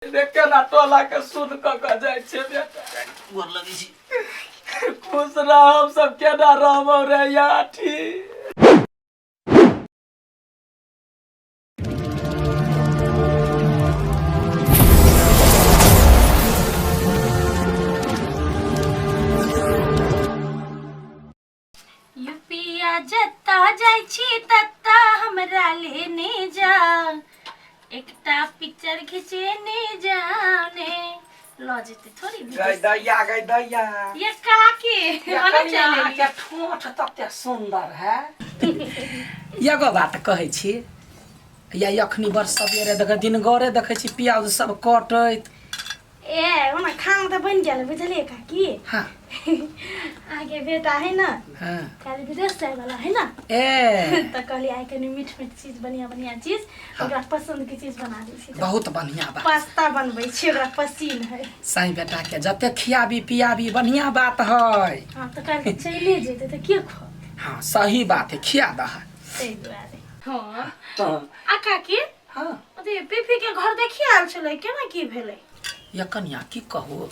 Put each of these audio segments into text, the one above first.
रे केना टोला के सुन कऽ कऽ जाइ छै बेटा। गोर लगै छी। खुश रह, हम सब केना रहबौ रे याठी। यूपिया जतऽ जाइ छी ततऽ हमरा लेने जा, एकटा पिक्चर घिचेने जाओ ने। लऽ जेतै थोड़ी गई विदेश। दैया, गई दैया। ये काके ये ओना कनिया चलि अहाँके एलियै। ठोंठ तते सुन्दर है। एगो बात कहै छी या, अखनी बड़ सबेरे देखै, दिन गौरे देखै छी प्याज सब कटैत। ए ओना खाना तऽ बनि गेल, बुझलियै काकी? हाँ। अहाँके बेटा है ने, हाँ, काल्हि विदेश जाय वाला है ना। ए तऽ कहलियै आइ कनि मीठ मीठ चीज, बढ़िया बढ़िया चीज, ओकरा पसंद के चीज बना दै छी। बहुत बढ़िया बात। पास्ता बनबै छी, ओकरा पसीन है। साईं बेटा के जते खियाबी पियाबी बढ़िया बात है। हाँ, तऽ काल्हि चलिए जेतै तऽ के खो? हाँ, सही बात है, खिया दह। ताहि दुआरे। हाँ। हाँ। आ काकी, हाँ, अथी पीपी के घर देखी आयल छलै, केना की भेलै? ये कनिया की कहू,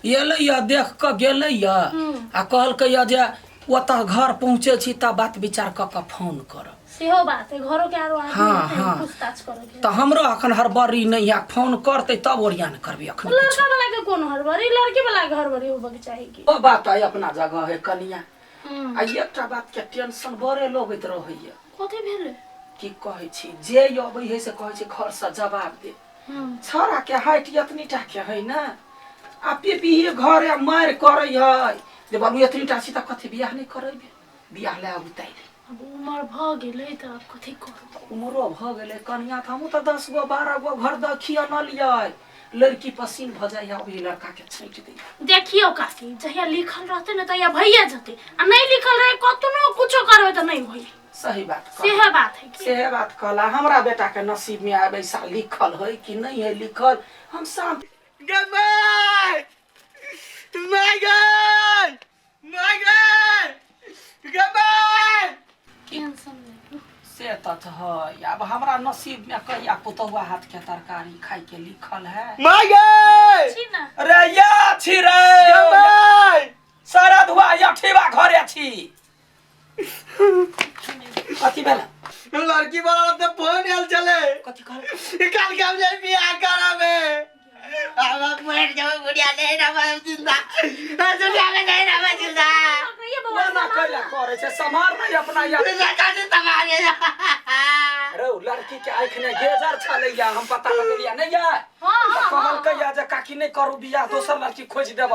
एलै या देख कऽ गेलै या आ कहलकै या जे ओतऽ घर पहुँचे छी तऽ बात विचार कऽ कऽ फोन करब। सेहो बात है, घरो के आरो आदमी हाँ, हेतै, हाँ। पूछताछ करे के। तऽ हमरो अखन हड़बड़ी नहि है, फोन करतै तब ओरियान करबै अखन। लड़का वाला के कोन हड़बड़ी, लड़की वाला के हड़बड़ी होबे के चाही की। ओ बात है अपना जगह है कनिया। आ एकटा बात के टेंशन बड़े लगैत रहैया। कथी भेलै? की कहै छी, जे अबै है से कहै छै घरसँ जवाब दे। छौड़ा के हाइट एतनी टा के है ने, आ पीपी घर मारि करै है जे बाबू एतनी टा छी तऽ कथी बियाह नहि करेबे, बियाह लए अगुताइ। आब उमर भऽ गेलै तऽ आब कथी करू? उमरो भऽ गेलै कनिया, तऽ हमहूँ तऽ 10 गो 12 गो घर देखिए न लियै, लड़की पसीन भऽ जाइए, ओहि लड़का के छाँटि दैए। देखियौ काकी, जहिया लिखल रहतै ने तहिया भइए जेतै, आ नहि लिखल रहे कतनो कुछो करबै तऽ नहि होइ। सही बात कहला। सेहे बात है की। सेहे बात कहला, हमरा बेटा के नसीब में आब ऐसा लिखल है कि नहीं है लिखल, हम शांत। गे my, my गे, my गे, गे my. Tension नहि। से तऽ है, आब हमरा नसीब में कहिया पुतहुआ हाथ के तरकारी खाय के लिखल है। My गे। छी ना। रे या छी रे। गे my. सारा धुआ या ठेवा घरे छी। कथी भेल? लड़की वाला तो फोन आयल छले। कथी कहल? काल के हम जाय बियाह करबे। अब मर जाओ बुढ़िया, नहीं रहब जिंदा, दुनिया में नहीं रहब जिंदा। ये बौआ। ओना कैला करे छै, सम्हार नहीं अपना या। काटे समारे। रौ, लड़की के आँखि ने गेजर छलैया, हम पता लगेलिया नहीं या। हाँ, हाँ। कहलकै या जे काकी नहीं करू बियाह, दोसर लड़की खोजि देब।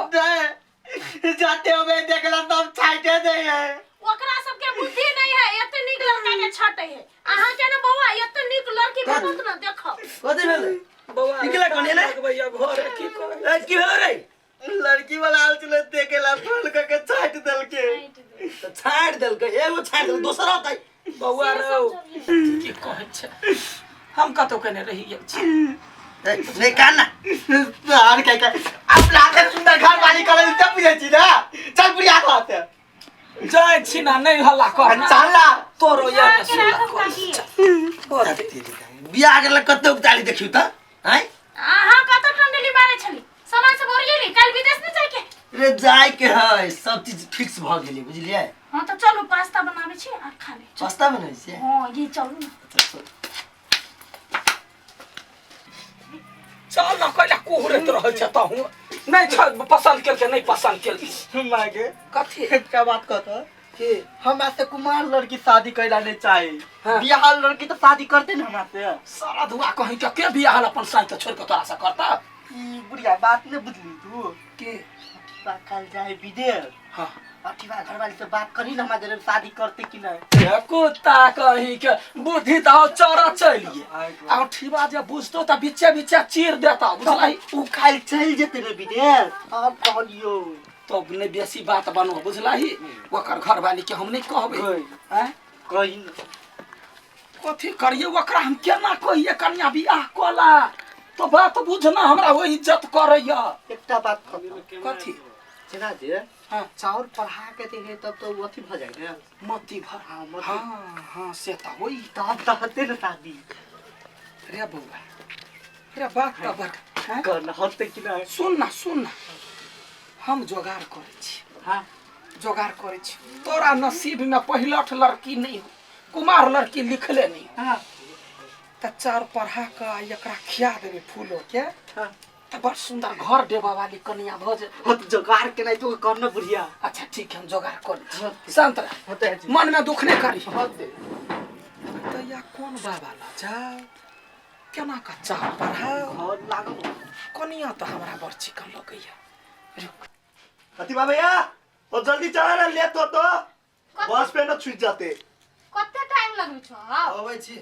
जाते हुए देखला तब छाइटे दे है। ओकरा सबके बुद्धि नहीं है, एते नीक लड़का के छटै है। अहाँ के ने बौआ एते नीक लड़की भेटत ने, देखो। कथी भेलै? बौआ। निकला कनिया ने? लगबैया घरे की कहै? ए, की भेलै रे? लड़की वाला आयल छलै देखेला, फोन क के छाटि देलकै। तऽ छाँटि देलकै, एगो छाँटि देलकै, दोसर औतै। बौआ रौ, की कहै छै, हम कतौ केने रहि गेल छी। ए, नहि कान ना। आर के के अपना के सुंदर घर वाली करे तब बुझै छी ना। चल बुढ़िया खाते। जाइ छी ना, नहि हल्ला कर ना। चल ना। तोरो या के राखब काकी। बियाह करले कते उतारी देखियौ तऽ आँय। अहाँ कतऽ टंडली मारै छली? सामान सब ओरियेली? काल्हि विदेश नहि जाइके? रे, जाय के है, सब चीज फिक्स भऽ गेलै, बुझलियै? हाँ तऽ चलू, पास्ता बनाबै छी आ खा ले। पास्ता बनबै छियै? हाँ, ये चलू ने। चल ना, कैला कुहरैत रहै छै तहूँ? नहि छ पसन्द केलकै, नहि पसन्द केलकै। माय के। कथी? एकटा बात कहत की? हमरा से कुमार लड़की शादी कैला नहीं चाही। हाँ। बियाह लड़की तो शादी करते ना हमरा से। सारा धुआ कहीं के के बियाह अपन साई के छोड़ के तोरा से करता? ई बुढ़िया बात नहीं बुझली तू। के? अठीबा कल जाए विदेश। हाँ। अठीबा घरवाली से बात करी ना, हमरा जरे शादी करते कि नहीं? ए कुत्ता कहीं के बुद्धि तऽ चरा चलिए आ ठीबा जे बुझतो तऽ बिच्चे बिच्चे चीर देता, बुझलाई? उ काल चल जेते रे विदेश, अब कहलियो। तब नहि बेसी बात बनो, बुझलही? ओकर घरवाली के हम नहि कहबै। गई। आँय? कही न। कथी करिए ओकरा, हम केना कहिए कनिया बियाह कला? तो बात बुझना, हमरा ओ इज्जत करैया। एकटा बात कहतो। कथी? जेना जे हाँ। चाउर पढ़ा के देहे तब तो उ अथी भऽ जाइ ने। मोती भर। हाँ, मोती। हाँ हाँ, से तऽ होई। तब तऽ हेतै ने शादी। रे बौआ रे, बात तऽ बड़ हैं? कहना होते कि नहीं सुन ना सुन ना हम जोगाड़ करै छी हाँ जोगाड़ करै छी तोरा नसीब में पहिलठ लड़की नहीं हो कुमार लड़की लिखले नहीं हो। हाँ तऽ चार पढ़ा कऽ एकरा खिया देबै फूलो के हाँ तऽ बड़ सुंदर घर देबऽ वाली कनिया भऽ जेतै हो तो जोगाड़ के नहीं तो करना बुढ़िया अच्छा ठीक है हम जोगाड़ करै छी शांत रह होते है जी मन में दुख नहीं करी होते तऽ या कोन बाबा ला जाओ केना कऽ चाह पढ़ाओ घर लागल कनिया तऽ हमरा बड़ चिकन लगैया रुक अति बाबा भैया और जल्दी चला ना लेट हो तो बस पे ना छूट जाते कते टाइम लगै छौ अबै छी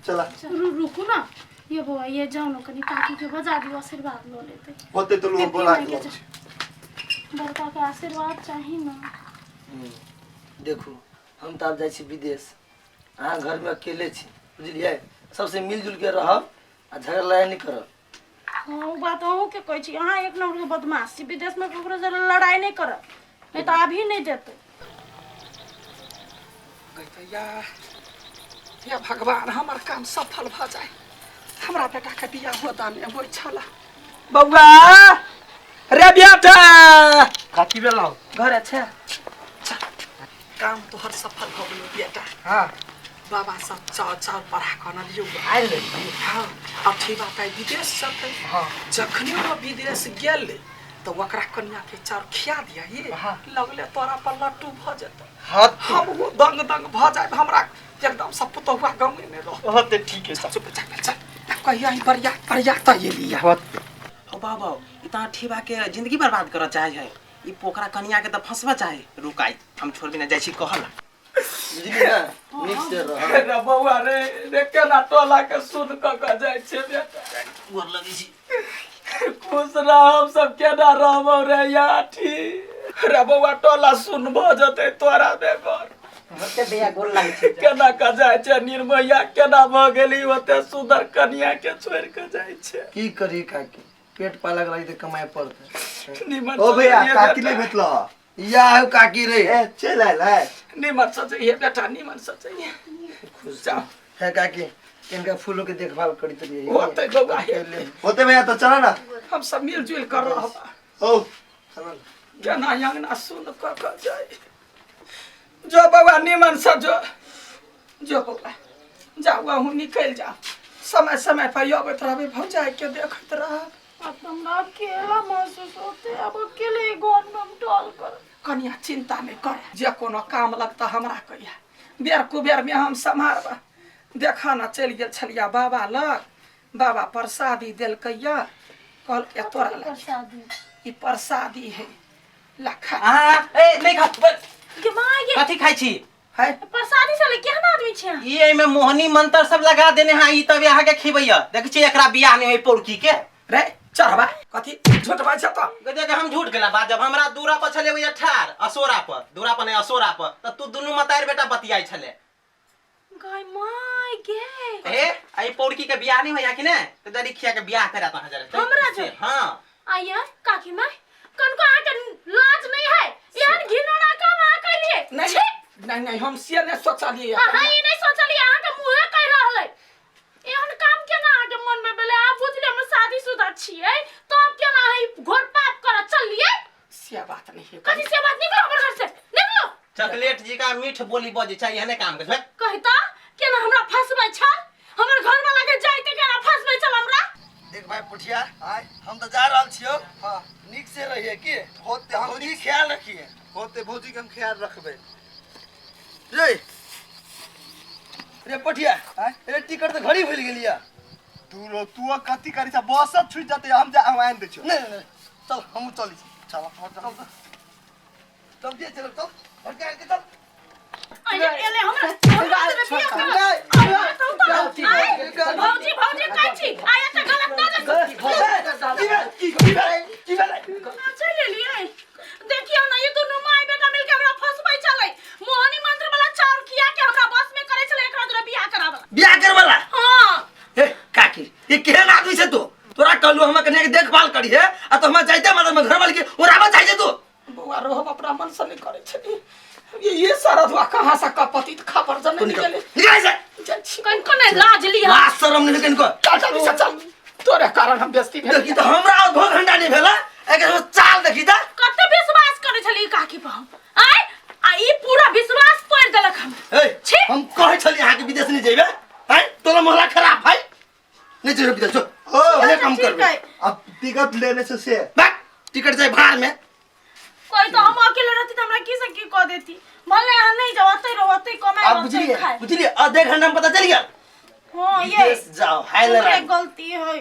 चला रुकू ना ये बौआ ये जाओ ना कनी काकी के बजा दियो आशीर्वाद लो लेते होते तो लोग बोला के बड़का के आशीर्वाद चाही ना देखू हम तऽ आब जाइ छी विदेश अहाँ घरमे अकेले छी बुझलियै सबसे मिलजुल के रहब आ झगड़ा लड़ाइ नहि करब हाँ उ बात अहूँ के कहै छी अहाँ एक नंबर के बदमाश छी विदेश में ककरो से लड़ाई नहीं करब नहीं तो अभी नहीं देते या या भगवान हमर काम सफल भऽ जाय हमरा बेटा के बियाह दाने होइ छला बौआ रे बेटा कथी भेलौ घरे छै चल काम तोहर सफल भऽ गेलौ बेटा हाँ बाबा सब चाव चाव पढ़ा कऽ अनलियौ आयल रही हाँ अब ठीक बात है विदेश चलतै हाँ जखने ओ विदेश गेल तऽ ओकरा कनिया के चाउर खिया दिया ये हाँ। लगले तोरा पर लट्टू भऽ जेतौ हाँ हम वो दंग दंग भऽ जायब हमरा एकदम सब पुतहुआ गाँवे में रह होते ठीक है चुप चल चल कहिया ही बरिया बरिया तऽ एलिया होते ओ बाबा ई तऽ ठेबा के जिंदगी बर्बाद करऽ चाहे है ई पोखरा कनिया के तऽ फंसबा चाहे रुकाई हम छोड़बी ना जाइ छी कहला बुझली ना नीक से रह रे बौआ रे रे केना टोला के सुन कऽ कऽ जाइ छै बेटा गोर लगै छी खुश रह हम सब केना रहबौ रे याठी रे बौआ टोला सुन भऽ जेतै तोरा बेगर होते भैया गोर लागै छै केना कऽ जाइ छै निर्मया केना भऽ गेली ओते सुंदर कनिया के छोड़ि कऽ जाइ छै की करी काकी पेट पालक लागि तऽ कमाए पड़तै निमन ओ से भैया जइहे काकी बेटा। नहीं भेटलो या हो काकी रे ए चल आयल है निमन से जइहे बेटा निमन से जइहे खुश जाओ है काकी इनका फूलों के देखभाल करी तरी होतै बौआ हेतै। होते भैया तो चला ना हम सब मिलजुल कर रहब ओ केना अंगना सुन कऽ कऽ जाइ जो बौआ निमन से जो जो बौआ जाउ अहूँ निकलि जाउ समय समय पर अबैत रहबै भौजाइ के देखैत रहब अब तो हमरा अकेला महसूस होते अब अकेले ही घर में हम टहल कर कनिया चिंता नहि कर जे कोनो काम लगता हमरा कहिया बेर कुबेर में हम सम्हारब देखा ना चलि गेल छलिया बाबा लग बाबा प्रसादी देलकैया कहलकै तोरा लग प्रसादी ई प्रसादी है लखा आ ए नहीं खा के माँ ये कथी खाइ छी है प्रसादी से केहन आदमी छै अहाँ? ई एहिमे मोहनी मंत्र सब लगा देने है ई तब अहाँ के खिबैया देखै छी एकरा बियाह नहीं होई पौड़की के रे चढ़बा कथी झूठ बाजै छ तऽ गदे के हम झूठ गेला बात जब हमरा दूरा पर छले ओया ठार असोरा पर दूरा पर नहीं असोरा पर त तू दुनू मतार बेटा बतियाई छले गाय my गे ए आई पौड़की के बियाह नहीं होया कि ने त दरी खिया के बियाह करा त हजार हमरा जो? हां आइए काकी माय कनको अहाँ के लाज नहीं है एहन घिनौना काम अहाँ कैलिए नहीं नहीं नहीं हम से नहीं सोचलिए अहाँ ई नहीं सोचलिए अहाँ के मुँहे कहि रहल है एहन काम केना अहाँ के मन में भेलै अहाँ बुझलिए हम शादीशुदा छियै तब केना अहाँ ई घोर पाप करऽ चललिए से बात नहीं है कथी से बात निकलो हमर घर से निकलो चॉकलेट जी का मीठ बोली बजे छै एहने काम के कहिता केना हमरा फंसबै छल हमर घर वाला के जाइते केना फंसबै छल हमरा देख भाई पुठिया आय हम तो जा रहल छियो हां नीक से रहिए की होते हम भौजी के ख्याल रखिए होते भौजी के हम ख्याल रखबे रे रे पठिया रे टिकट तो घड़ी भूल गेलिया तू रो तू कथी करी छ बस सब छूट जाते हम जा हम आन दे छो नहीं नहीं चल हम चली चल चल चल दिए चल चल भटका के चल अरे एले हमरा हमरा से बियाह कर भौजी भौजी कहै छी आया तऽ गलत नजर की की भेलै की भेलै चलि एलियै देखियौ ने ई दुनू माय बेटा मिलके हमरा फंसबै छलै मोहनी मंत्र वाला चाउर खिया के हमरा बस में करै छलै एकरा दुरा बियाह कराबला बियाह करवला हां हे काकी ये केहन आदमी छै तू तोरा कहलू हमरा कन्या के देखभाल करी है आ तो हमरा जाइते मतलब घर वाली के ओराबा चाहिए तू बौआ रो हम अपना मन से नहीं करे छली ये सारा धुआ कहाँ से कपतित खबर जन तू नहीं निकल गेले निकल से जाइ छी कथी ने लाज लिया। लाज शरम नहीं किनको। चल चल दिशा चल, तोरे कारण हम बेइज्जती भेल। देखी त हमरा आधो घंटा नहीं भेला, एकर चाल देखी त। कते विश्वास करे छली काकी पर हम, आय आ ई पूरा विश्वास तोड़ देलक हम। ए छी। हम कहै छली अहाँ के विदेश नहीं जेबे, हैं तोरा मोहला खराब भाई, नहीं जेबे विदेश, जो ओ भले काम ठीक करबे। है। अब टिकट लेने से से बैक टिकट जाए भाड़ में। कोई तो हम अकेले रहती त हमरा की से की कह देती, भले यहाँ नहीं जाओ अतै रहो अतै कमाए आप अतै बुझलिए खाए। बुझलिए आधे घंटा में पता चल गया। हां ये विदेश जाओ हाय हमरे लड़ाई। गलती है।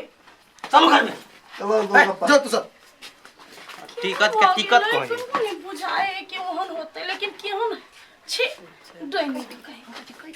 चलो घर में चलो ए, गोलगप्पा। जो तू सब टिकट के टिकट कहे नहीं बुझाए कि ओहन होते, लेकिन केहन छी डोइन कहीं।